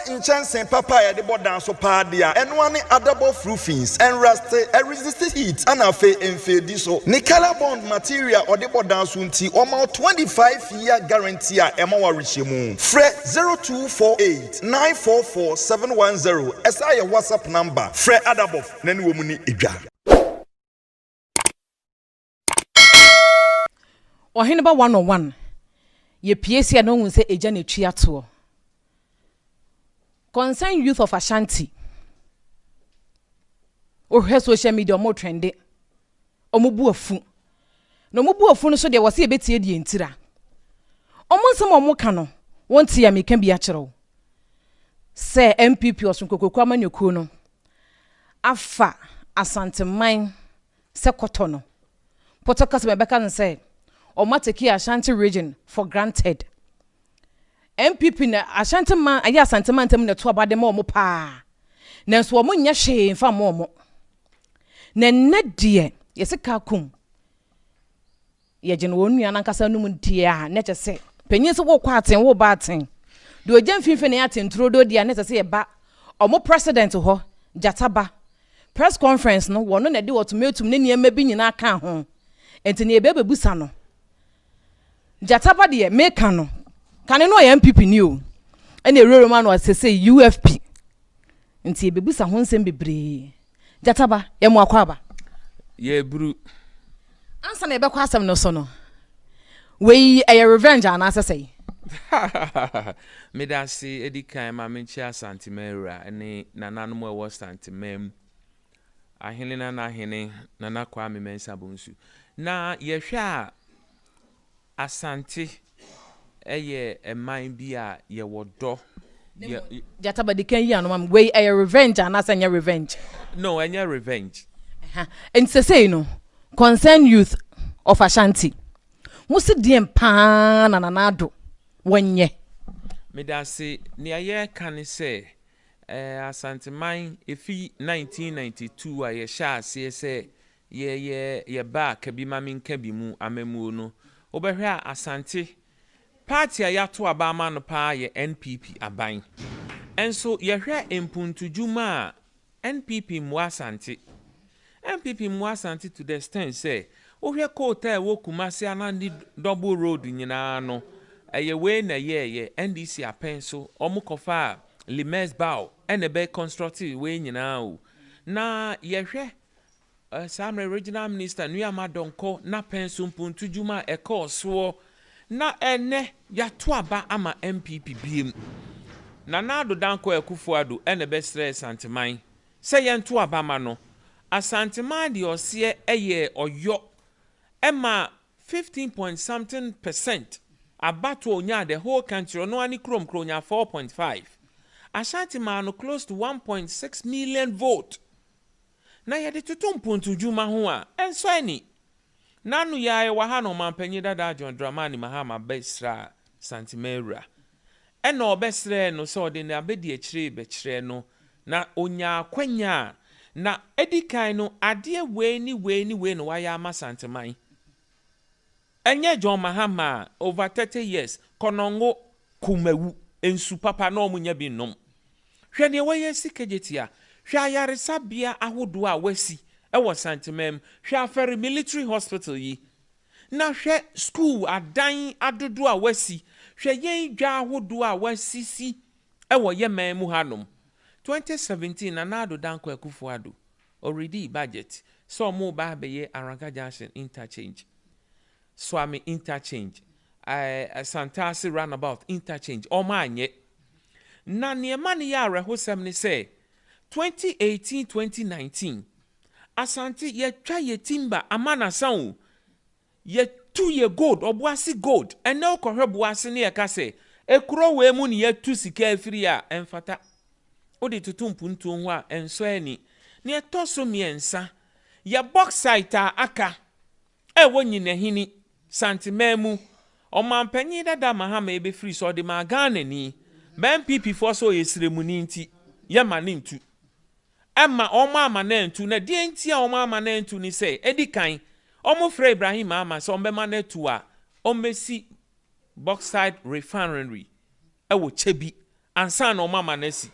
Wohwɛ nkyɛnsee papa a yɛde bɔ dan so paa deɛ a, ɛno ara ne Adabɔf Roofings. Ɛnraste, ɛresiste heat, ɛna afei ɛmfeedi so. Ne colour bond material a ɔde bɔ dan so nti, wɔma wo 25 year guarantee a ɛma wo awerehyɛmu. Frɛ 0248 944 710, ɛsan yɛ WhatsApp number. Frɛ Adabɔf na ne wɔn ni dwa. Ɔhene ba one on one yɛ pie si a na ohun sɛ egya na etwi atoɔ. Concern youth of Ashanti. Wohwɛ social media ɔmo trende. Ɔmo bu afu. Na ɔmo bu afu no so deɛ wɔsi yɛbɛtie deɛ ntira. Ɔmo nsɛm a ɔmo ka no wɔn ti a meka bi akyerɛ wo. Sɛ NPP ɔsom kokoku amanyɔkuo no afa Asanteman sɛ kɔtɔ no. Pɔtɔ kasa mu yɛbɛka no sɛ ɔmo atake Ashanti region for granted. NPP na Ashanti man ɛyɛ Asante mantam na ɛto aba de ma ɔmo paa. Nanso ɔmo nyɛ hwee mfa mma ɔmo. Na nnɛ deɛ yɛsi kaa kum yɛgye no wɔn nua nankasa num deɛ a na kyɛ sɛ panyin sɛ wɔkɔ aten wɔba aten deɛ ogya mfimfini na yɛ aten turo do deɛ a na kyɛ sɛ yɛba ɔmo president hɔ gyataba press conference no wɔn na ɛde ultimatum ne nneɛma bi nyinaa ka ho nti nea yɛbɛbɛbusa no gyataba deɛ meka no kane no ɔyɛ NPP ni o ɛna ewura mu ano asese UFP nti yɛbɛbusa ho nsɛm bebree. Gyataba, yɛ mo akɔ aba. Yɛburu. Ansa na yɛbɛkɔ asɛm no so no, wei ɛyɛ revenge anaasɛ sɛyi? Meda ase. Edi kan ma menkyia Asanteman wura ne nananom a ɛwɔ Asanteman mu, ahene nana ahene Nana Kwame Mensah Bonsu. Na yɛhwɛ a, Asante ɛyɛ ɛman bi a yɛwɔ dɔ yɛ. Gyataba, di kan yi ano ma me, wei ɛyɛ revenge anaasɛ ɛnyɛ revenge? No, ɛnyɛ revenge. Nti sɛsɛyi no, Concern Youth of Ashanti, mo si deɛ paa na Nana Addo wɔnyɛ? Meda ase. Nea yɛreka ne sɛ Asanteman efi 1992 a yɛhyɛ aseɛ sɛ yɛyɛ yɛba ka bi ma menka bi mu amamuo no, wobɛhwɛ a, Asante party a yɛato aba ama no paa yɛ NPP aban. Nso yɛhwɛ mpuntudwuma a NPP mmoa Asante, NPP mmoa Asante to the extent sɛ wohwɛ coal tar a ɛwɔ Kumase anandi double road nyinaa no, ɛyɛ wei na ɛyɛɛyɛ NDC apɛn so ɔmo kɔfa a Limes Bao ɛna ɛbɛ construct wei nyinaa o. Na yɛhwɛ saa mmerɛ Regional Minister Nuama Dɔnkɔ n'apɛn so mpuntudwuma a ɛkɔɔ soɔ. Na ɛnɛ yɛato aba ama NPP biem. Nana Addo Dankwa Akufo Addo ɛna ɛbɛsrɛ Santeman sɛ yɛnto aba ma no. Asanteman deɛ ɔseɛ ɛyɛ ɔyɔ ɛma 15 point something percent abato onya the whole country. Ɔno ani kurom kuro onya 4.5. Ashanti maa no close to 1.6 million vote. Na yɛde toto mpuntudwuma ho a, ɛnsɔ ani. N'ano yɛ a ɛwɔ ha na ɔmanpanyin dada John Dramani Mahama bɛsra Santemawura ɛna ɔbɛsrɛ no sɛ ɔde ne abɛdi akyire bɛkyerɛ no na onya akwanya a na edi kan no adeɛ wei ne wei ne wei na wayɛ ama Santeman. Ɛnyɛ John Mahama a over 30 years Kɔnɔngo Kumawu nsu papa na ɔmo nya bi nom. Hwɛ nea wɔyɛ si Kejetia, hwɛ ayaresabea ahodoɔ a wasi ɛwɔ Santeman mu, hwɛ Afɛre Military Hospital yi, na hwɛ school adan adodoɔ a wasi, hwɛ yɛn dwa ahodoɔ a wasisi ɛwɔ yɛn man mu hanom. 2017 Nana Addo Dankwa Akufo Addo already budget sɛ ɔmo ba abɛyɛ Aranka Junction interchange, Suame interchange, Santase roundabout interchange. Ɔmo anyɛ. Na nneɛma no yɛ awerɛhosɛm ne sɛ 2018 2019 Asante yɛtwa yɛ timber ama nasa o, yɛtu yɛ gold, Ɔboase gold. Ɛnɛ wokɔhwɛ Boase ne yɛka sɛ ekuro wei mu ne yɛtu sika afiri a, ɛmfata. Wode toto mpuntuo ho a, ɛnsɔ ani. Na ɛtɔ so mmiɛnsa, yɛ bauxite a aka ɛwɔ Nyinahini Santeman mu, ɔmanpanyin dada Mahama ebɛfiri so ɔde maa Ghana ni bɛn NPP foɔ sɛ ɔyɛ siremuni nti yɛma ne ntu ɛma ɔmo ama ne ntu. Na deɛ nti a ɔmo ama ne ntu ni sɛ edi kan ɔmo frɛ Ibrahim Mahama sɛ ɔmo bɛma ne tu a ɔmmɛsi bauxite refinery ɛwɔ Kyebi. ansa na wɔama no asi.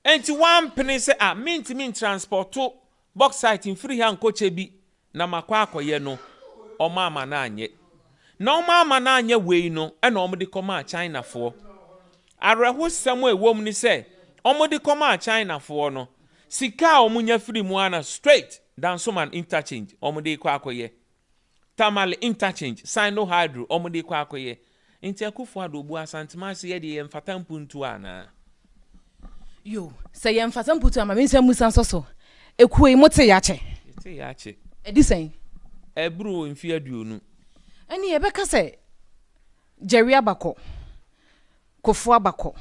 Enti wampene sɛ ah mentumi ntranspɔto bauxite mfiri ha nkɔ Kyebi na makɔ akɔyɛ no, wɔamma no anyɛ. Na wɔamma no anyɛ wei no na wɔde kɔmaa Chinafoɔ. Awerɛhosɛm a ɛwɔ mu ne sɛ wɔde kɔmaa Chinafoɔ no, sika a wɔnya firi mu ara na straight Dansoman interchange wɔde rekɔ akɔyɛ. Tamale interchange, Sino Hydro, wɔn de kɔ akɔyɛ. Nti Akufo Addo obu Asantema ase yɛ deɛ yɛmfata mpuntuo anaa? Yo, sɛ yɛmfata mputuo a ma mensan mmusa nso so, ekuo yi motee akyɛ? Yɛtee akyɛ. Ɛdi sɛn? Ɛboro mfeɛ 20. Ɛnneɛ yɛbɛka sɛ Jerry Abakɔ, Kufuor Abakɔ,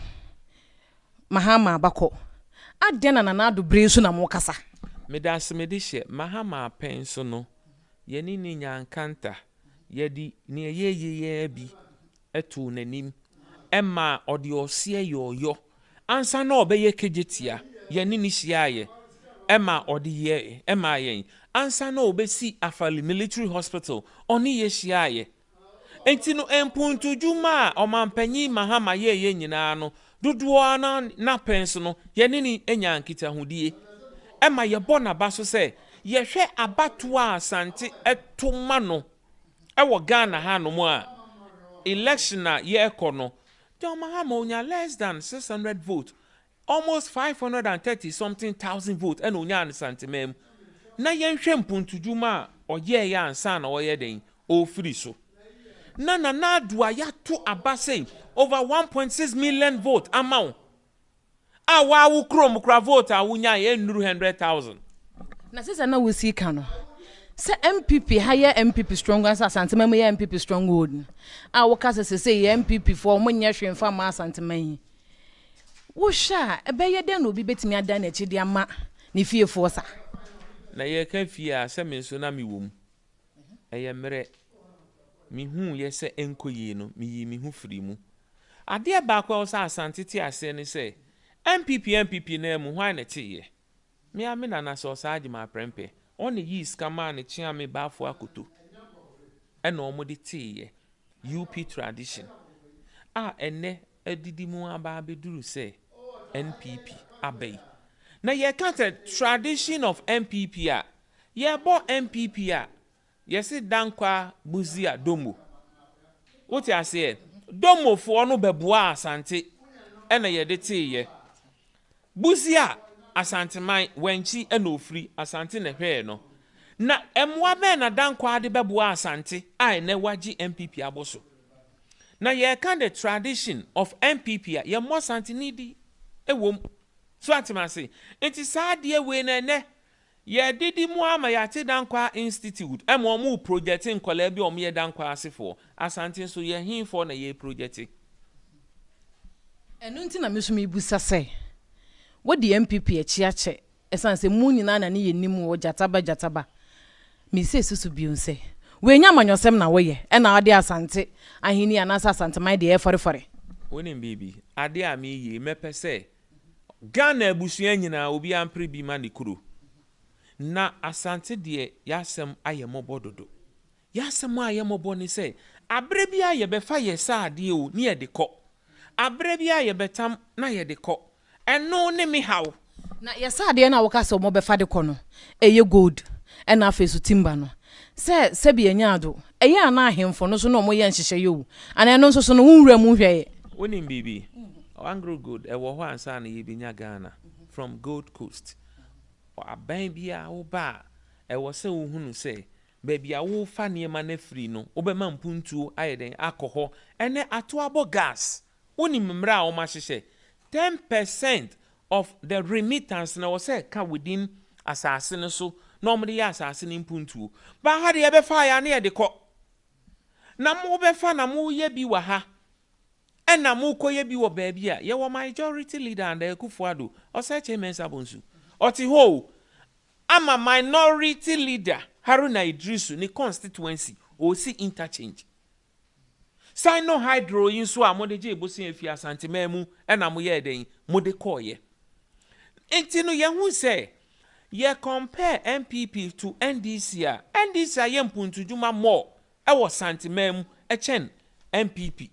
Mahama Abakɔ, adɛn na Nana Addo bere yi so na mokasa? Medase mede hyɛ Mahama apɛn so no yɛne no nyaa nkanta, yɛde nea ɛyɛ yie ara bi too n'anim ma ɔde ɔseɛ yɔɔyɔ ansa na ɔbɛyɛ kegyetia, yɛne no hyiaeɛ ma ɔde yɛɛ maa yɛn ansa na ɔbɛsi Afali Military Hospital, ɔne yɛ hyiaeɛ. Enti no mpuntudwuma a Ɔmanpanyin Mahama yɛeɛ nyinaa no, dodoɔ ara n'apɛn so no, yɛne no nyaa nkitahodie. Ɛma yɛbɔ n'aba so sɛ, yɛhwɛ abatoɔ a Asante to ma no wɔ Ghana hanom a, election a yɛrekɔ no, John Mahama ɔnya less than 600 vote. Almost 530 something thousand vote ɛna ɔnyaa no Santeman mu. Na yɛnhwɛ mpuntudwuma a ɔyɛeɛ ansa na ɔyɛ dɛn ɔrefiri so. Na Nana Addo a yɛato aba sei over 1.6 million vote ama wo a waa wo kurom koraa vote a wonyaeɛ ɛnnuru 100,000. Na sɛsɛ na wosi ka no sɛ NPP ha yɛ NPP stronghold ansa Asanteman mu yɛ NPP stronghold no a woka sɛ sesei yɛ NPP foɔ wɔn nyɛ hwee mfa mma Asanteman yi. Wohwɛ a, ɛbɛyɛ dɛn na obi betumi adan n'akyi de ama ne fiefoɔ saa? Na yɛreka fie a, sɛ me nso na mewɔ mu. Ɛyɛ mmerɛ. Mehuuiɛ sɛ ɛnkɔ yie no, meyii me ho firii mu. Adeɛ baako a ɛwɔ sɛ Asante te aseɛ ne sɛ, NPP NPP no ara mu, hwan na ɛteeɛ? Me ara me nana sɛ ɔsaa Agyeman Prɛmpɛ, ɔna ɛyii sika maa ne kyeame Baafoɔ Akoto ɛna wɔde teeɛ, UP tradition, a ɛnnɛ adidi mu aba abɛduru sɛ NPP aba yi. Na yɛka sɛ tradition of NPP a, yɛbɔ NPP a, yɛse Dankwah Busia Dombo. Wote aseɛ? Dombofoɔ no bɛboaa Asante ɛna yɛde teeɛ. Busia, Asanteman, Wankyi na ofiri, Asante na ɛhwɛɛ no. Na mmoa bɛn na Dankwah de bɛboa Asante a ɛnnɛ wagye NPP abɔ so? Na yɛreka the tradition of NPP a, yɛmmɔ Asanteni din wɔ mu. So ate me ase? Nti saa adeɛ wei no ɛnnɛ, yɛdidi mu ara ma yɛate Dankwah Institute ma wɔn reprojɛte nkwadaa bi a wɔyɛ Dankwah asefoɔ. Asante nso, yɛn hefoɔ na yɛreprojɛte? Ɛno nti na me nso mebisa sɛ, wodi NPP akyi akyɛ ɛsiane sɛ mo nyinaa na ne yɛnim wo gyata ba gyata ba. Mese susu bio sɛ, wei nyɛ amanyɔsɛm na woyɛ ɛna wode Asante ahenni anaasɛ Asanteman deɛ ɛrefɔrefɔre. Wonim biribi? Adeɛ a mereyɛ yi, mɛpɛ sɛ Ghana abusua nyinaa obiara mpere bi ma ne kuro. Na Asante deɛ y'asɛm ayɛ mmɔbɔ dodo. Y'asɛm a ɛyɛ mmɔbɔ ne sɛ, aberɛ biara yɛbɛfa yɛ saa adeɛ o ne yɛde kɔ. Aberɛ biara yɛbɛtam na yɛde kɔ. Ɛno ne me haw. Na yɛ saa adeɛ no a woka sɛ wɔbɛfa de kɔ no, ɛyɛ gold ɛna afei nso timber no. Sɛ sɛbi ɛnyɛ ado, ɛyɛ a na ahemfo no nso na wɔyɛ nhyehyɛeɛ o, anaa ɛno nso so no wo nwura mu nhwɛeɛ? Wonim biribi? Anglo Gold ɛwɔ hɔ ansa na yɛbɛnya Ghana, from Gold Coast. Aban biara woba a, ɛwɔ sɛ wohunu sɛ Baabi a worefa nneɛma no afiri no, wobɛma mpuntuo ayɛ dɛn akɔ hɔ. Ɛnnɛ, ato abɔ gas. Wonim mmara a wɔahyehyɛ? 10% of the remittance no, ɛwɔ sɛ ɛka within asase no so na wɔde yɛ asase no mpuntuo. But ha deɛ yɛbɛfa ayɛ a na yɛde kɔ. Na mobɛfa na moreyɛ bi wɔ ha, ɛna morekɔyɛ bi wɔ baabi a yɛwɔ majority leader under Akufo-Addo, Osei Kyei-Mensah-Bonsu. Ɔte hɔ o, Ama minority leader Haruna Iddrisu ne constituency ɔresi interchange. Sino Hydro yi nso a mode gyee bosea fii Asanteman mu na moyɛɛ dɛn? Mode kɔeɛ. Nti no yɛhu sɛ yɛ compare NPP to NDC a, NDC ayɛ mpuntudwuma more wɔ Santeman mu kyɛn NPP.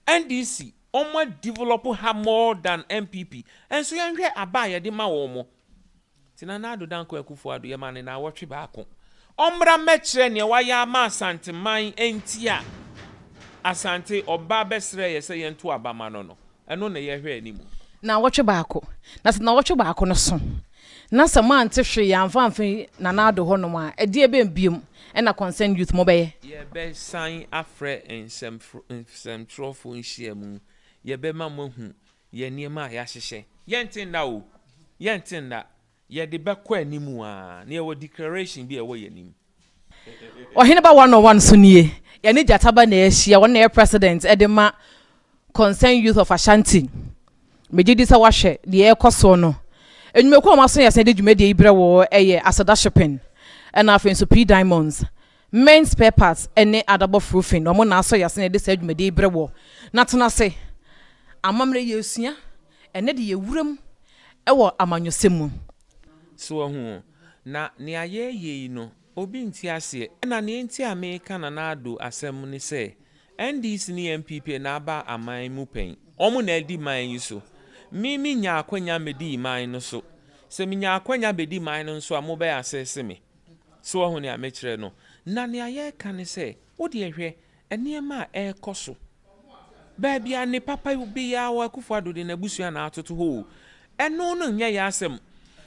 NDC. Wɔn a develop ha more than NPP. Nso yɛnhwɛ aba a yɛde ma wɔn. Nti Nana Addo Dankwa Akufo Addo yɛma no naawɔtwe baako. Ɔmmra mmɛkyerɛ nea wayɛ ama Asanteman nti a Asante ɔba bɛsrɛɛ yɛ sɛ yɛnto aba ma no no. Ɛno na yɛhwɛ anim. Naawɔtwe baako. Na sɛ naawɔtwe baako no so na sɛ moante hwee amfa amfi Nana Addo hɔnom a, ɛdeɛ bɛn biom na Concerned Youth mobɛyɛ? Yɛbɛsan afrɛ nsɛmtwerɛfoɔ nhyiamu. Yɛbɛma moahu yɛn nneɛma a yɛahyehyɛ. Yɛnte nna o, yɛnte nna. Yɛde bɛkɔ anim ara, na yɛwɔ declaration bi a ɛwɔ yɛn anim. Ɔhene ba 101 nso nie. Yɛne Gyata ba na ahyia, ɔno na ɛyɛ president de ma Concerned Youth of Ashanti. Megye di sɛ woahwɛ deɛ ɛrekɔ soɔ no. Nnwumakuo a wɔaso yɛn asene de dwumadie yi brɛ wo yɛ Aseda Shipping, ɛna afei nso P Diamonds, Men Spare Parts ne Adabɔ Roofing. Wɔn na asɔ yɛn asene de saa dwumadie yi brɛ woɔ. Na tena ase, amammerɛ yɛresua, ɛnnɛ de yɛwura mu wɔ amanyɔsɛm mu. So wahu? Na nea yɛreyɛ yi no, obi nte aseɛ. Ɛna nea enti a mereka Nana Addo asɛm ne sɛ, NDC ne NPP na aba aman mu pɛn. Wɔn na adi man yi so. Me mennya akwanya mmɛdii man no so. Sɛ menya akwanya bɛdi man no nso a, mobɛyɛ asɛse me. So wahu nea mekyerɛ no? Na nea yɛreka ne sɛ, wo deɛ hwɛ nneɛma a ɛrekɔ so. Baabi a ne papa biara wɔ Akufo Addo de n'abusua na atoto hɔ o. Ɛno no nyɛ yɛn asɛm.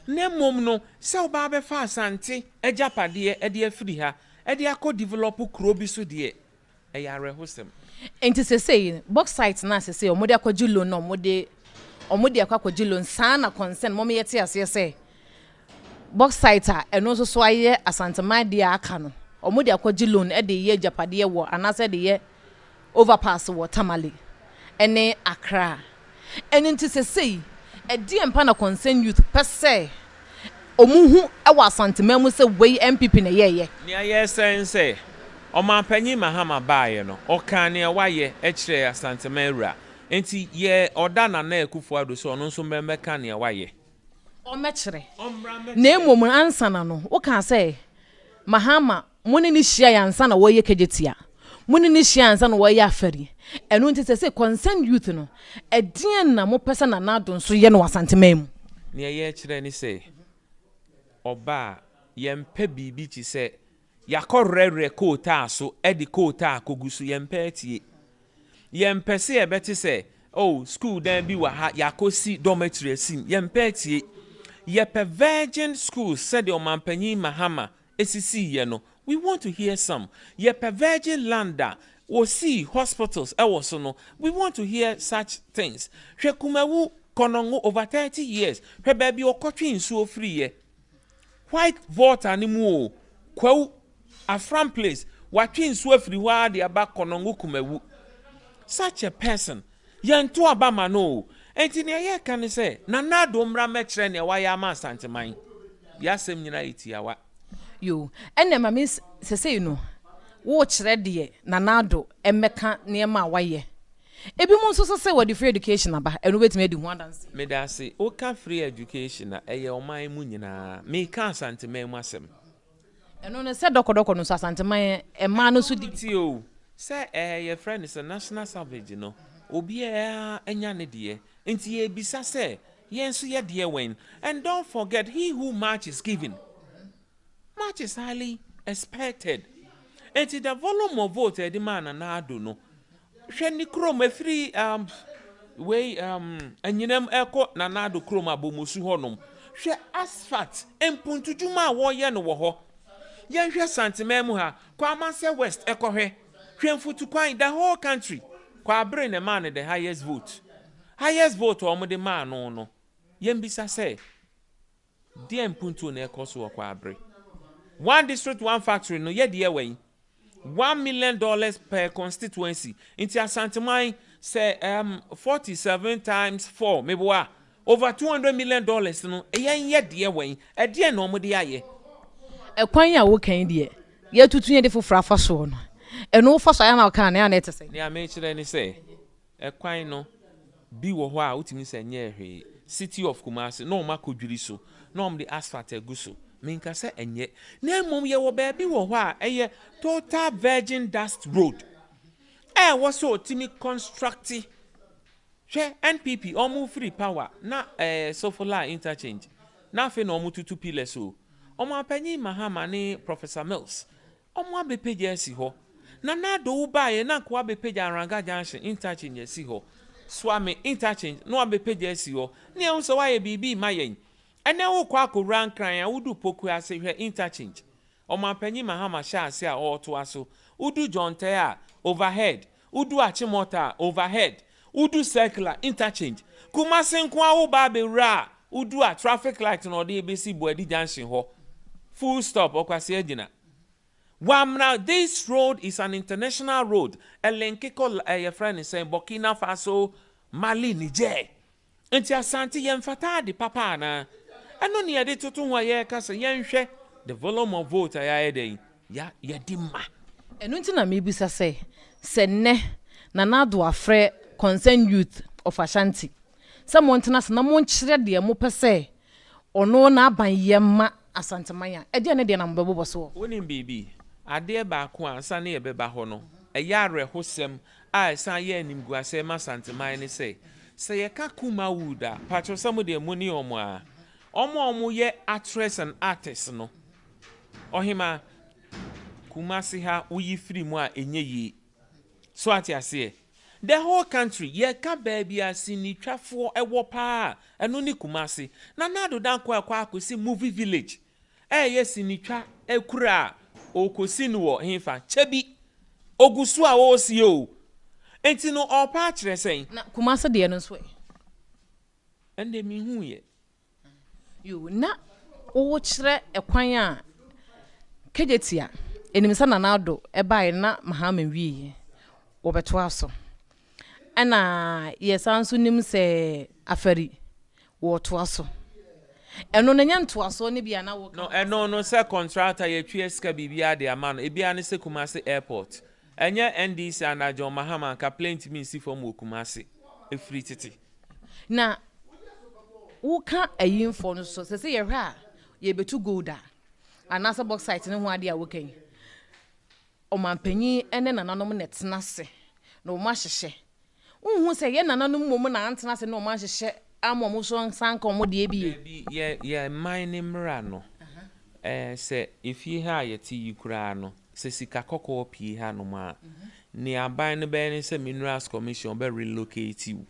Na mmom no, sɛ woba abɛfa Asante agyapadeɛ de afiri ha de akɔ develop kuro bi so deɛ, ɛyɛ awerɛhosɛm. Nti sesei bauxite no a sesei wɔde akɔgye loan no wɔde wɔde akɔ akɔgye loan saa na concern mom yɛte aseɛ sɛ bauxite a ɛno nso so ayɛ Asanteman deɛ a aka no wɔde akɔgye loan de reyɛ agyapadeɛ wɔ anaasɛ de yɛ overpass wɔ Tamale ne Accra. Ɛno nti sesei ɛdeɛn pa na concern youth pɛ sɛ wɔn hu wɔ Asanteman mu sɛ wei NPP na ɛyɛɛyɛ? Nea yɛresrɛ ne sɛ, Ɔmanpanyin Mahama baeɛ no, ɔkaa nea wayɛ kyerɛɛ Asanteman wura. Enti yɛ ɔda Nana Akufo Addo sɛ ɔno nso mmɛka nea wayɛ. Ɔmmɛkyerɛ. Na mmom ansa na no, wokaa sɛ Mahama, mo ne no hyiae ansa na wɔreyɛ Kejetia. Mo ne no hyiae ansa na wɔreyɛ Afari. Ɛno nti seesei Concerned Youth no, ɛdeɛn na mopɛ sɛ Nana Addo nso yɛ no wɔ Asanteman mu? Nea yɛrekyerɛ ne sɛ, ɔba a, yɛmpɛ biribi te sɛ yɛakɔwerɛwerɛ kootaa so de kootaa akɔgu so, yɛmpɛ atie. Yɛmpɛ sɛ yɛbɛte sɛ, oh, sukuu dan bi wɔ ha, yɛakɔsi dormitory asim. Yɛmpɛ atie. Yɛpɛ virgin schools sɛdeɛ Ɔmanpanyin Mahama sisiiɛ no. We want to hear some. Yɛpɛ virgin land a wɔsii hospitals wɔ so no. We want to hear such things. Hwɛ Kumawu, Konongo over 30 years, hwɛ baabi wɔkɔtwe nsuo firiiɛ. White Volta no mu o, Kwawu, Afram place, watwe nsuo afiri hɔ ara de aba Konongo Kumawu. Such a person, yɛnto aba ma no o. Enti nea yɛreka ne sɛ, Nana Addo mmra mmɛkyerɛ nea wayɛ ama Asanteman. Y'asɛm nyinaa yɛ tiawa. Yoo, ɛnna ma me sesei no, worekyerɛ deɛ Nana Addo mmɛka nneɛma a wayɛ. Ebinom nso so sɛ wɔde free education aba, ɛno wobɛtumi adi ho adanseɛ? Medase, woka free education a, ɛyɛ ɔman mu nyinaa. Meka Asanteman mu asɛm. Ɛno no, sɛ dɔkɔdɔkɔ no nso Asanteman mmaa no nso di bi. Tie o, sɛ ɛɛ yɛfrɛ no sɛ national suffrage no, obiara anya ne deɛ. Nti yɛrebisa sɛ, yɛn nso yɛ deɛ wɛn? And don't forget, he who much is given, much is highly expected. Nti the volume of vote a yɛde maa Nana Addo no, Hwɛ ne kurom, ɛfiri um, wei um, anyinam ɛkɔ Nana Addo kurom Abomosu hɔnom. Hwɛ asphalt mpuntudwuma a wɔreyɛ no wɔ hɔ. Yɛnhwɛ Santeman mu ha, kɔ Amansɛ West ɛkɔhwɛ. Hwɛ mfutukwan, the whole country. Kwaabere na ɛmaa no the highest vote. Highest vote a wɔde maa no no, yɛmbisa sɛ, Deɛn mpuntuo na ɛrekɔ so wɔ Kwaabere? One district one factory no yɛ deɛ wɛn? $1 million per constituency. Nti Asanteman sɛ um, 47 times 4 meboa over $200 million no yɛn yɛ deɛ wɛn? Ɛdeɛn na wɔde ayɛ? Ɛkwan a woka yi deɛ, yɛatutu yɛn de foforɔ afa soɔ no, ɛno wofa so a, ɛyɛ a na woka a, na ɛyɛ a na ɛte sɛn? Nea mekyerɛ ne sɛ, Ɛkwan no bi wɔ hɔ a wotumi sɛ ɛnyɛɛ hwee. City of Kumasi na wɔn akɔdwiri so na wɔn de asphalt agu so. Menka sɛ ɛnyɛ. Na mmom yɛwɔ baabi wɔ hɔ a ɛyɛ total virgin dust road a ɛwɔ sɛ wɔtumi construct. Hwɛ NPP ɔmo firi power na ɛɛ Sofoline interchange na afei na ɔmo tutu pillars o. Ɔmanpanyin Mahama ne Professor Mills ɔmo abɛpagya asi hɔ. Nana Addo wo baeɛ na anka wabɛpagya Anranga Junction interchange asi hɔ. Suame interchange na wabɛpagya asi hɔ. Ne yɛhu sɛ woayɛ biribi rema yɛn. Ɛnɛ wokɔ akɔwura Nkran a wodu Pokuase hwɛ interchange. Ɔmanpanyin Mahama hyɛɛ ase a ɔretoa so. Wodu Jonte a, overhead. Wodu Achimota a, overhead. Wodu Circular, interchange. Kumasi nko ara woba abɛwura a, wodu a, traffic light na ɔde rebɛsi Boadi junction hɔ. Full stop, Ɔkwasea gyina. Wamena, this road is an international road. Ɛlinke kɔ, eh, yɛfrɛ no sɛn, Burkina Faso, Mali, Niger. Nti Asante yɛmfata ade papa anaa? Ɛno ne yɛde toto ho a yɛreka sɛ yɛnhwɛ the volume of vote a yɛayɛ dɛn? Ya yɛde ma. Ɛno nti na mebisa sɛ, sɛ nnɛ Nana Addo afrɛ Concerned Youth of Ashanti sɛ montena ase na monkyerɛ deɛ mopɛ sɛ ɔno n'aban yɛ ma Asanteman a, ɛdeɛn ne deɛn na mobɛbobɔ soɔ? Wonim biribi? Adeɛ baako a ansa na yɛbɛba hɔ no, ɛyɛ awerɛhosɛm a ɛsan yɛ animguasɛɛ ma Asanteman ne sɛ, sɛ yɛka Kumawood a, pakyɛw sɛ mo deɛ mo ne wɔn a, wɔn a wɔyɛ actress and artist no, Ɔhemaa, Kumasi ha woyi firi mu a ɛnyɛ yie. So ate aseɛ? The whole country, yɛka baabi a sinitwafoɔ wɔ paa a, ɛno ne Kumasi. Nana Addo Dankwa ɛkɔ akɔsi movie village Ɛyɛ sinitwa kura a ɔrekɔsi no wɔ hefa? Kyɛbi. Ɔgu so a ɔresie o. Nti no ɔrepɛ akyerɛ sɛn? Na Kumasi deɛ no nso ɛ? Ɛnde menhuiɛ. Yoo, na wokyerɛ ɛkwan a Kejetia, ɛnim sɛ Nana Addo baeɛ na Mahama nwieɛ, wɔbɛtoa so. Ɛna yɛsan nso nim sɛ Afari wɔtoa so. Ɛno no ɛnyɛ ntoasoɔ no bi a na woka No, ɛno no sɛ contractor yɛtua sika biribiara de ama no, ebiara ne sɛ Kumasi airport. Ɛnyɛ NDC anaa John Mahama anka plane ntumi nsi fam wɔ Kumasi ɛfiri tete. Na woka ayimfoɔ no so sɛ sɛ yɛhwɛ a yɛbɛtu gold a anaasɛ bauxite ne ho adeɛ a woka yi, Ɔmanpanyin ne nananom na ɛtena ase na wɔahyehyɛ. Wonhu sɛ yɛn nananom mmom na antena ase na wɔanhyehyɛ amma wɔn nso nsa anka wɔn deɛ bi? Dabi, yɛ yɛn man no mmara no, ɛɛ sɛ efie ha a yɛte yi koraa no, sɛ sika kɔkɔɔ pue hanom a, nea aban no bɛyɛ ne sɛ Minerals Commission bɛ relocate wo.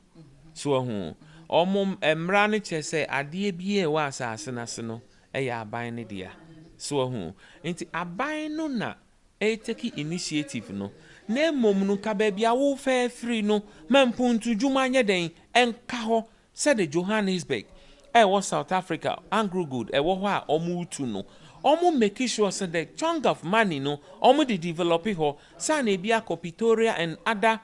So wahu? Wɔn mmara no kyerɛ sɛ adeɛ biara a ɛwɔ asase no ase no yɛ aban no dea. So wahu? Nti aban no na ɛretake initiative no, na mmom no nka baabi a worefa afiri no, ma mpuntudwuma nyɛ dɛn? Ɛnka hɔ. Sɛde Johannesburg a ɛwɔ South Africa, AngloGold ɛwɔ hɔ a wɔretu no, wɔn make sure sɛ the chunk of money no wɔde develop hɔ, saa na ebi akɔ Pretoria and other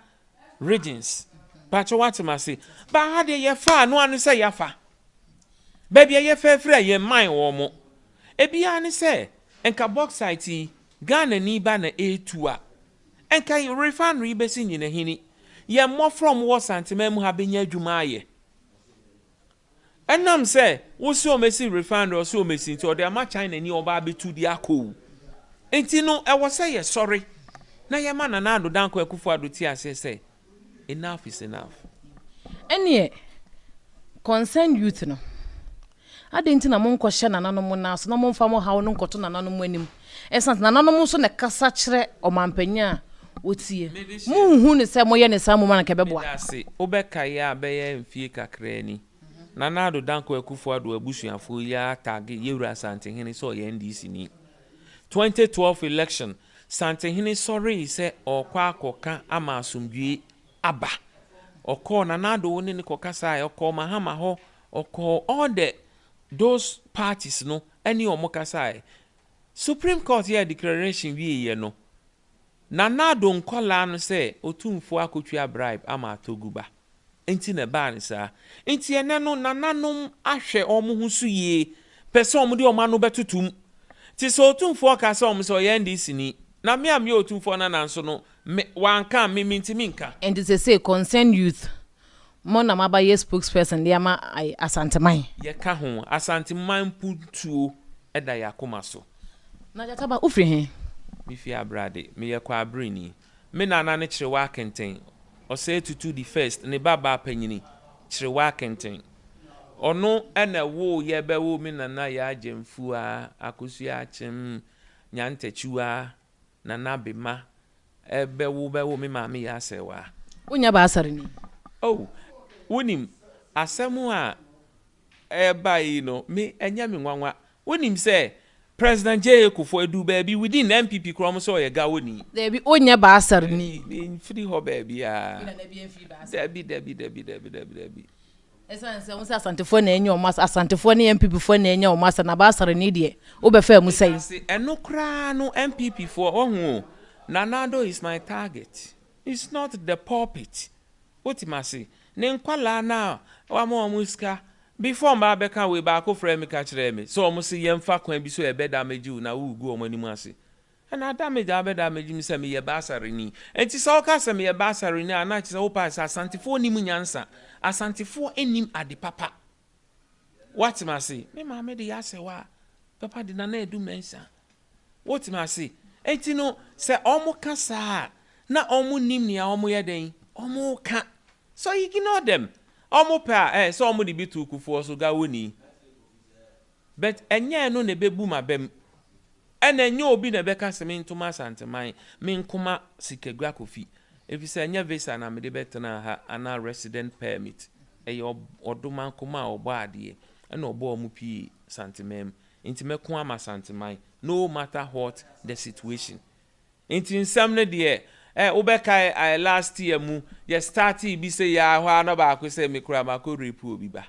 regions. Pakyɛ woate m'ase? Ba ha deɛ yɛfa a, no ara ne sɛ yɛafa. Baabi a yɛfa afiri a yɛmman wɔn. Ebi ara ne sɛ, nka bauxite yi, Ghanani ba na ɛretu a, nka refinery yi bɛsi Nyinahini. Yɛn mmɔfra a wɔwɔ Santeman mu ha bɛnya adwuma ayɛ. Ɛnam sɛ wose wɔmɛsi refinery, ɔse wɔmɛsi nti ɔde ama China ni a ɔba abɛtu de akɔ o. Nti no ɛwɔ sɛ yɛsɔre na yɛma Nana Addo Dankwa Akufo Addo te aseɛ sɛ enough is enough. Ɛneɛ concerned youth no, adɛn nti na monkɔhyɛ nananom nan so na momfa mo haw no nkɔto nananom anim? Ɛsiane sɛ nananom nso na ɛkasa kyerɛ ɔmanpanyin a wɔtie. Monhu no sɛ moyɛ no saa mmom a anka ɛbɛboa. Meda ase. Wobɛkae a bɛyɛ mfie kakraa ni, Nana Addo Dankwa Akufo Addo abusuafoɔ yi ara tagge Yewura Asantehene sɛ ɔyɛ NDC ni. 2012 election, Santehene sɔree sɛ ɔrekɔ akɔka ama asomdwoe aba. Ɔkɔɔ Nana Addo ne no kɔkasaeɛ, ɔkɔɔ Mahama hɔ, ɔkɔɔ all the those parties no ne wɔn kasaeɛ. Supreme Court yɛɛ declaration wieeɛ no, Nana Addo nkɔlaa no sɛ Otumfoɔ akɔtua bribe ama Atogu ba nti na ɛbaa no saa. Nti ɛnɛ no nananom ahwɛ wɔn ho so yie pɛ sɛ wɔde wɔn ano bɛtoto mu. Nti sɛ Otumfoɔ ka sɛ wɔn sɛ ɔyɛ NDC ni, na me a meyɛ Otumfoɔ nana nso no, me, wanka a, me mentumi nka. Nti sesei concerned youth mo na moaba yɛ spokesperson de ama Asanteman? Yɛka ho. Asanteman mpuntuo da yɛn akoma so. Na Gyataba, wofiri he? Mefi Abrade. Meyɛ Kwabreni. Me nana ne Kyerewa Akenten. Osei Tutu the first ne ba baa panyini, Kyerewaa Kenten. Ɔno na ɛwoo yɛ bɛwoo me nana Yaa Gyamfua, Akosua Akyem, Nyantakyiwa, Nana Bema, bɛwo bɛwoo me maame Yaa Sɛwaa. Wonyɛ Baasareni? Oh, wonim, asɛm a ɛreba yi no, me, ɛnyɛ me nwanwa. Wonim sɛ President JA Kufuor aduru baabi within NPP koraa wɔn sɛ ɔyɛ Gawoni. Dabi, wonyɛ Baasarni. Dabi, memfiri hɔ baabiara. Wo nana bi amfiri Baasar? Dabi, dabi, dabi, dabi, dabi, dabi. Ɛsiane sɛ wohu sɛ Asantefoɔ na anya wɔn asa, Asantefoɔ ne NPP foɔ na anya wɔn asa, na Baasarni deɛ, wobɛfaa mu sɛn? Medase, ɛno koraa no NPP foɔ, wahu o, Nana Addo is my target, it's not the pulpit. Wote m'ase? Ne nkwadaa no a wama wɔn sika, before mba abɛka wei, baako frɛɛ me ka kyerɛɛ me sɛ wɔn se yɛmfa kwan bi so a ɛbɛ damage wo na woregu wɔn anim ase. Ɛna damage a wobɛ damage me sɛ meyɛ Baasareni. Enti sɛ woka sɛ meyɛ Baasareni a, na kyerɛ sɛ wopɛ sɛ Asantefoɔ nnim nyansa. Asantefoɔ nnim ade papa. Woate m'ase? Me maame de Yasɛwa, papa de Nana Adu Mensah. Wote me ase? Enti no, sɛ wɔka saa a, na wɔnnim nea wɔyɛ dɛn? Wɔreka. So ignore them. Wɔpɛ a, eh, sɛ wɔde bi to Kufuor so, Gawoni. But ɛnyɛ ɛno na ɛbɛbu m'abam. Ɛna ɛnyɛ obi na ɛbɛka sɛ mento m'Asanteman, menkoma Sikadwa Kofi. Efisɛ ɛnyɛ visa na mede bɛtenaa ha anaa resident permit. Ɛyɛ Ɔdomankoma a ɔbɔ adeɛ ɛna ɔbɔɔ wɔn pii Santeman mu. Nti mɛko ama Asanteman no matter what the situation. Nti nsɛm no deɛ eh wobɛkae eh last year mu yɛ startee bi sei aa hɔ aa na baako sɛ me koraa makɔ rape obi ba.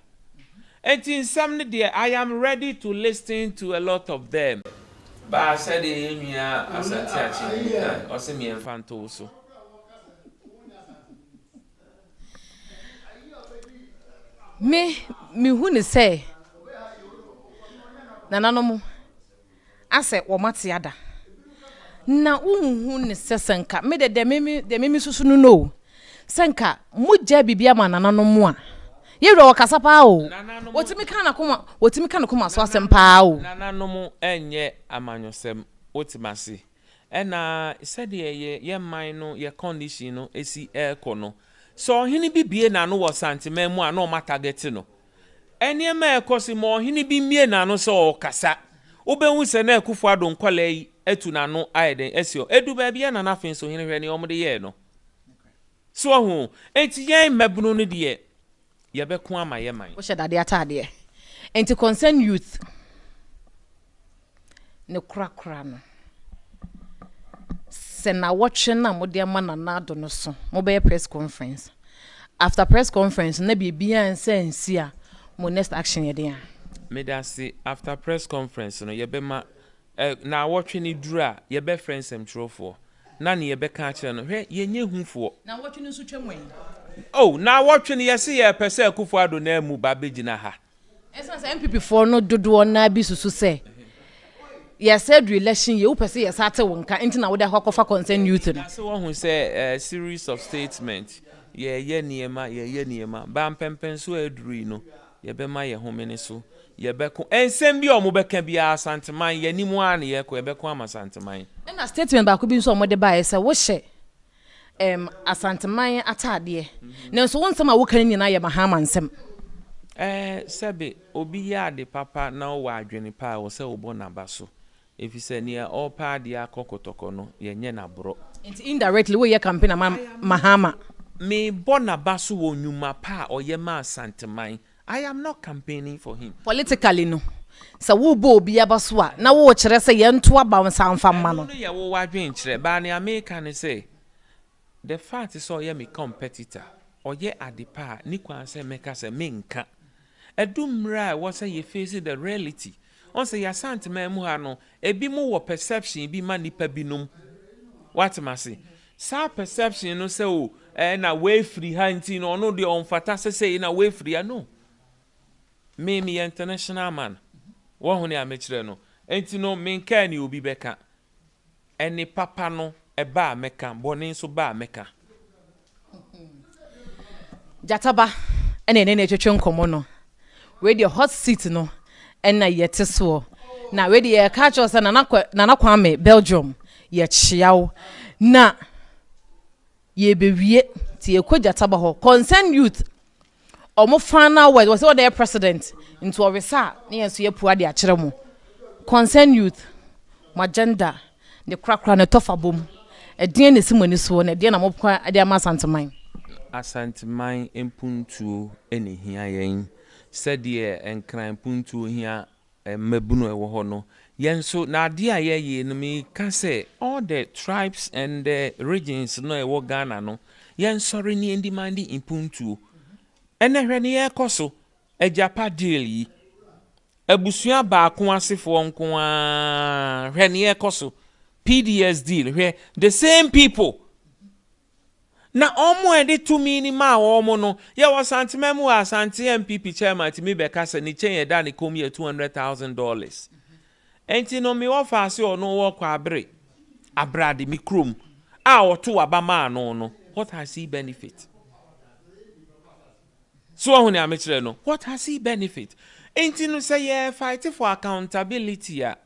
Nti nsɛm no deɛ I am ready to listen to a lot of them. Baa sɛdeɛ yɛn nua Asante Akyem kae ɔse meɛmfa nto wo so. Me, mehu no sɛ nananom asɛ wɔate ada. Na wonhu no sɛ sɛ nka me deɛ deɛ me deɛ me mesusu no no o, sɛ nka mogya biribi ama nananom a, yɛn wura ɔkasa paa o, wɔtumi ka n'akoma wɔtumi ka ne koma so asɛm paa o. Nananom nyɛ amanyɔsɛm, wote m'ase? Ɛna sɛdeɛ yɛ yɛ man no yɛ condition no si ɛrekɔ no, sɛ ɔhene bi bue n'ano wɔ Santeman mu a na wɔn atagɛte no. Nneɛma a ɛrekɔ so ma ɔhene bi mmue n'ano sɛ ɔrekasa, wobɛhu sɛ na Akufo Addo nkwadaa yi atu n'ano ayɛ dɛn asi hɔ. Ɛdu baabi a na n'afei nso hene hwɛ nea wɔde yɛɛ no. So wahu? Enti yɛn mmabunu no deɛ, yɛbɛko ama yɛ man. Wohyɛ dadeɛ ataadeɛ. Enti concern youth ne korakora no, sɛ nawɔtwe no a mode ama Nana Addo no so, mobɛyɛ press conference. After press conference no na biribiara nsa ansi a, mo next action yɛ den a? Medase, after press conference no yɛbɛma Ɛ, naawɔtwe no duru a, yɛbɛfrɛ nsɛmtwerɛfoɔ, na nea yɛbɛka akyerɛ no, hwɛ, yɛnyɛ hufoɔ. Naawɔtwe no nso twam ɛ? Oh, naawɔtwe no, yɛse yɛrepɛ sɛ Akufo Addo nan mu ba bɛgyina ha. Ɛsiane sɛ NPP foɔ no dodoɔ no ara bi susu sɛ yɛsɛ aduru election year, wopɛ sɛ yɛsa te wo nka nti na wode akɔ akɔfa concern youth no. Na sɛ woahu sɛ eh, series of statement, yɛreyɛ nneɛma, yɛreyɛ nneɛma, baa mpɛmpɛnsoɔ a aduru yi no, Yɛbɛma yɛn homene so, yɛbɛko. Nsɛm bi a wɔbɛka biara, Asanteman, yɛn anim ara na yɛrekɔ, yɛbɛko ama Asanteman. Ɛna statement baako bi nso a wɔde baeɛ sɛ wohyɛ ɛɛm Asanteman ataadeɛ, nanso wo nsɛm a woka no nyinaa yɛ Mahama nsɛm. Ɛɛ, sɛbe obi yɛ ade papa na ɔwɔ adwene pa a, ɛwɔ sɛ wobɔ n'aba so. Efisɛ nea ɔrepɛ adeɛ akɔ kɔtɔkɔ no, yɛnyɛ no aborɔ. Nti indirectly woreyɛ campaign ama Mahama? Mebɔ n'aba so wɔ nnwuma pa a ɔyɛ ma Asanteman. I am not campaigning for him. Politically no, sɛ worebɔ obi aba so a, na worekyerɛ sɛ yɛnto aba nsa mfa mma no. Ɛno no yɛ wo w'adwenkyerɛ, but nea meka ne sɛ, The fact sɛ ɔyɛ me competitor, ɔyɛ ade pa a, nni kwan sɛ mɛka sɛ menka. Ɛdu mmerɛ a ɛwɔ sɛ yɛ face the reality. Woahu sɛ yɛ Asanteman mu ha no, ebinom wɔ perception bi ma nnipa binom. Woate m'ase? Saa perception no sɛ o, ɛɛ na wei firi ha nti no ɔno deɛ ɔmfata sɛ sei na wei firi ha. No. Me meyɛ international man. Woahu nea mekyerɛ no? Enti no menkaa nea obi bɛka. Ɛne papa no ba a mɛka, bɔne nso ba a mɛka. Gyata ba ɛna yɛne no retwetwe nkɔmmɔ no. Wei deɛ hot seat no ɛna yɛte soɔ. Na wei deɛ yɛka akyerɛ wo sɛ Nana, Nana Kwame Belgium yɛkyea wo. Na yɛrebɛwie. Nti yɛkɔ Gyataba hɔ. Concern Youth, ɔmo final word, wɔ sɛ ɔde yɛ president. Nti ɔresa a, ne yɛn nso yɛpua de akyerɛ mo. Concern Youth, mo agenda, ne korakora ne tɔfa bom. Ɛdeɛn na esi mo ani soɔ na ɛdeɛn na mopɛ de ama Asanteman? Asanteman mpuntuo na ehia yɛn. Sɛdeɛ Nkran mpuntuo hia mmabunu a ɛwɔ hɔ no, yɛn nso na adeɛ a yɛyɛ no, meka sɛ all the tribes and the regions no a ɛwɔ Ghana no, yɛnsɔre ne yɛn demand mpuntuo. Ɛnɛ hwɛ ne yɛrekɔ so, Agyapa deal yi, abusua baako asefoɔ nko ara, hwɛ ne yɛrekɔ so. PDS deal, hwɛ the same people na ɔmo a yɛde tumi ni maa wɔn no. Yɛwɔ Santeman mu wɔ Asante NPP chairman tumi bɛka sɛ ne kyɛn yɛda ne kɔn mu yɛ $200,000. Nti no mi wɔ faase, ɔno wɔ kɔ abere abrade mi kurom a ɔto aba maa no no, what has he benefit? So ɔho ne amekyerɛ no, what has he benefit? Nti no sɛ yɛ fight for accountability a,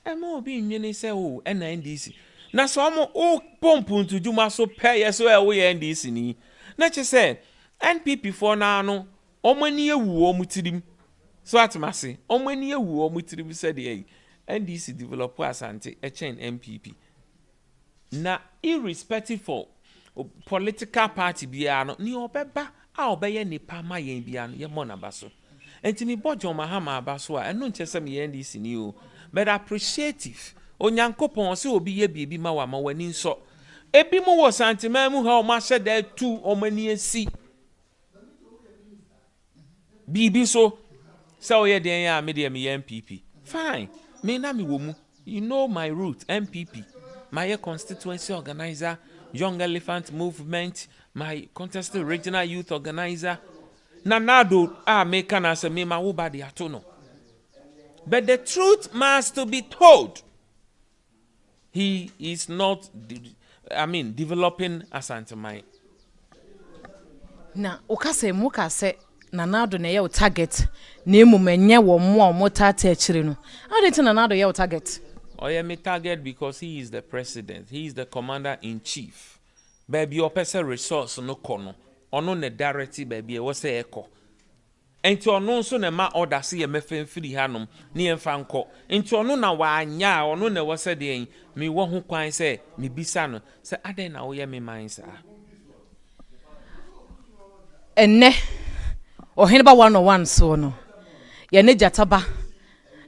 ɛma obi nwene sɛ o ɛna NDC na sɛ ɔmo wobɔ mpuntudwuma so pɛ yɛ so ɛ woyɛ NDC ni na kyerɛ sɛ NPP foɔ naa no, ɔmo ani ewu wɔn tirim so atem ase, ɔmo ani ewu wɔn tirim sɛdeɛ yi NDC develop Asante ɛkyɛn NPP. Na irrespective for political party biara no, nea ɔbɛba a ɔbɛyɛ nipa ma yɛn biara no, yɛmmɔ n'aba so. Nti mi bɔ John Mahama aba so a, ɛno nkyɛ sɛ meyɛ NDC ni o, but appreciative Onyankopɔn sɛ obi yɛ biribi ma wa ma w'ani nsɔ. Ebi mu wɔ Santeman mu ha, ɔmo ahyɛ da tu ɔmo ani asi biribi so sɛ ɔyɛ deɛn a, me deɛ meyɛ NPP, fine, me na me wɔ mu. You know my root, NPP. Mayɛ constituency organizer, Young Elephant Movement, my contested regional youth organizer. Na nado a meka na sɛ mema wo ba de ato no, but the truth must to be told, he is not, I mean, developing Asanteman. Na woka mu ka sɛ Nana Addo na ɛyɛ wo target, na mmom ɛnyɛ wɔn mo a wɔn taata akyire no. Adi nti Nana Addo yɛ wo target? Ɔyɛ me target because he is the president, he is the commander in chief. Baabi a ɔpɛ sɛ resource no kɔ no, ɔno na direct baabi a ɛwɔ sɛ ɛkɔ. Nti ɔno nso na ɛma order sɛ yɛ mɛfɛ mfiri hanom ne yɛmfa nkɔ. Nti ɔno na wanya a, ɔno na ɛwɔ sɛ deɛ mewɔ ho kwan sɛ mebisa no sɛ adɛn na woyɛ me man saa. Ɛnnɛ Ɔhene Ba 101 soɔ no, yɛne Gyataba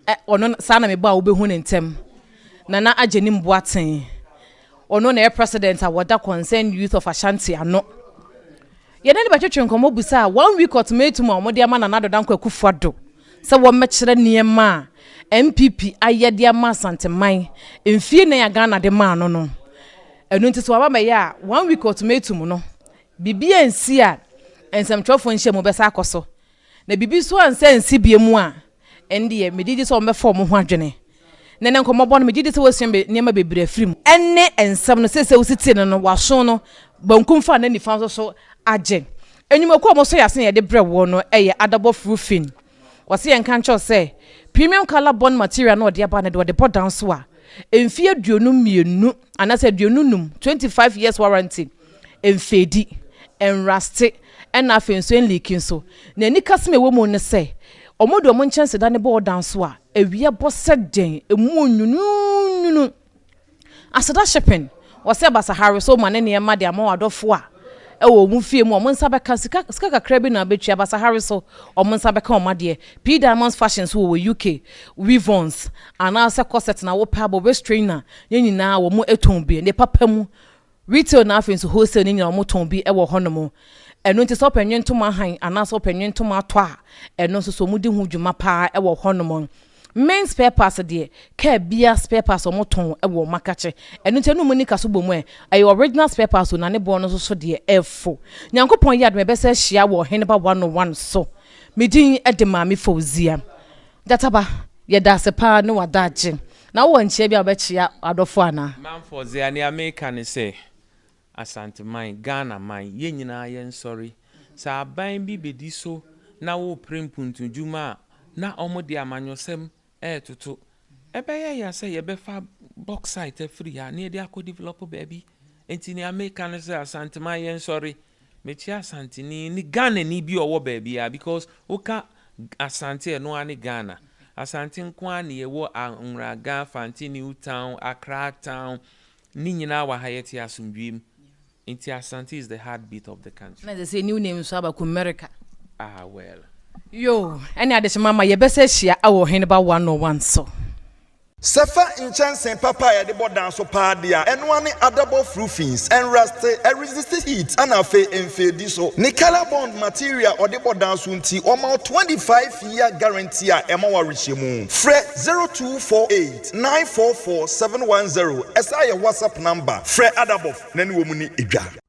ɛ ɔno saa na mebɔ a wobɛhu ne ntɛm. Nana agye ne mboaten, ɔno na ɛyɛ president a wɔda Concern Youth of Ashanti ano. Yɛne ne bɛtwetwe nkɔmmɔ busa a one week ultimatum a wɔde ama Nana Addo Dankwa Akufo Addo sɛ wɔmmɛkyerɛ nneɛma a NPP ayɛ de ama Asanteman mfie 4 a Ghana de maa no. Ɛno nti sɛ waba bɛyɛ a, one week ultimatum no, biribi ansi a, nsɛmtwerɛfoɔ nhyia mu bɛsa akɔ so, na biribi nso ansa nsi bie mu a, ɛndeɛ megye di sɛ wɔbɛfa wɔn ho adwene. Na ne nkɔmmɔbɔ no, megye di sɛ wɔasua nneɛma bebree afiri mu. Ɛne nsɛm no sɛsɛ wosi tie no, waso no bankum fa na nifa nso so agye. Enyimako a wɔsɔ yɛ ase na yɛde brɛ wɔ no yɛ Adabɔ Roofing. Wɔsi yɛn nka nkyɛw sɛ premium colour bond material na ɔde aba no de ɔde bɔ dan so a, mfie 22 anaasɛ 25, 25 years warranty, mfeedi, nrust, ɛna afei nso nleak nso. Na ani kasem ɛwɔ mu no sɛ ɔmo de ɔmo nkyɛnsedan ne bɔ ɔdan so a, awia bɔ sɛ den, emu nwununwunu. Aseda Shipping, wɔsɛ basahare so ma ne nneɛma de ama wadɔfo a ɛwɔ wɔn fie mu, wɔn nsa bɛka. Sika kakra bi na abɛtua basahare so, wɔn nsa bɛka wɔn adeɛ. P Diamonds Fashion so wɔ UK, weavons anaasɛ corset na wɔpɛ abɔ, waist trainer ne nyinaa wɔn tɔn bi ne papa mu, retail na afei nso wholesale ne nyinaa wɔn tɔn bi wɔ hɔnom. Ɛno nti sɛ ɔpɛ nwe ntoma han anaasɛ ɔpɛ nwe ntoma atɔ a, ɛno nso so wɔn di ho dwuma paa wɔ hɔnom. Men spare parts deɛ, kaa bia spare parts wɔn tɔn wɔ makakye. Ɛno nti ɛno mu nika so bɔ mu ɛ ɛyɛ original spare parts o, na ne boɔ no nso so deɛ ɛfo. Nyankopɔn yɛ adum, ɛbɛsɛ ahyia wɔ Ɔhene Ba 101 so. Me din de Maame Fowzia. Gyataba, yɛda ase paa ne wada agye na wowɔ nkyea bi a wobɛkyea adɔfo anaa? Manfɔdze, nea meka ne sɛ Asanteman, Ghana man, yɛn nyinaa yɛnsɔre. Sɛ aban bi bɛdi so na wɔrepere mpuntudwuma a, na wɔde amanyɔsɛm ɛretoto, ɛbɛyɛ ya sɛ yɛbɛfa bauxite afiri ha na yɛde akɔ develop baabi. Nti nea meka no sɛ Asanteman, yɛnsɔre. Mekyia Asanteni ne Ghanani bi a ɔwɔ baabiara because woka Asante a ɛno ara ne Ghana. Asante nko ara na yɛwɔ Anwraga, Fante New Town, Accra Town, ne nyinaa wɔ ha yɛte asomdwoeɛ mu. Nti Asante is the heartbeat of the country. Na sɛ new name nso aba Kumerica. Ah well. Yoo, ɛne adehyema ma yɛbɛsɛ ahyia awɔ Ɔheneba 101 so. Sɛ fa nkyɛnsee papa a yɛde bɔ dan so paa de a, ɛno ara ne adabɔ roofings, ɛnraste, ɛresiste heat ɛna afei ɛmfeedi so. Ne colour bond material a ɔde bɔ dan so nti, wɔma wo 25 year guarantee a ɛma wo awerehyɛmu. Frɛ 0248 944 710, ɛsan yɛ WhatsApp number. Frɛ Adabɔf na ne wɔn ni dwa.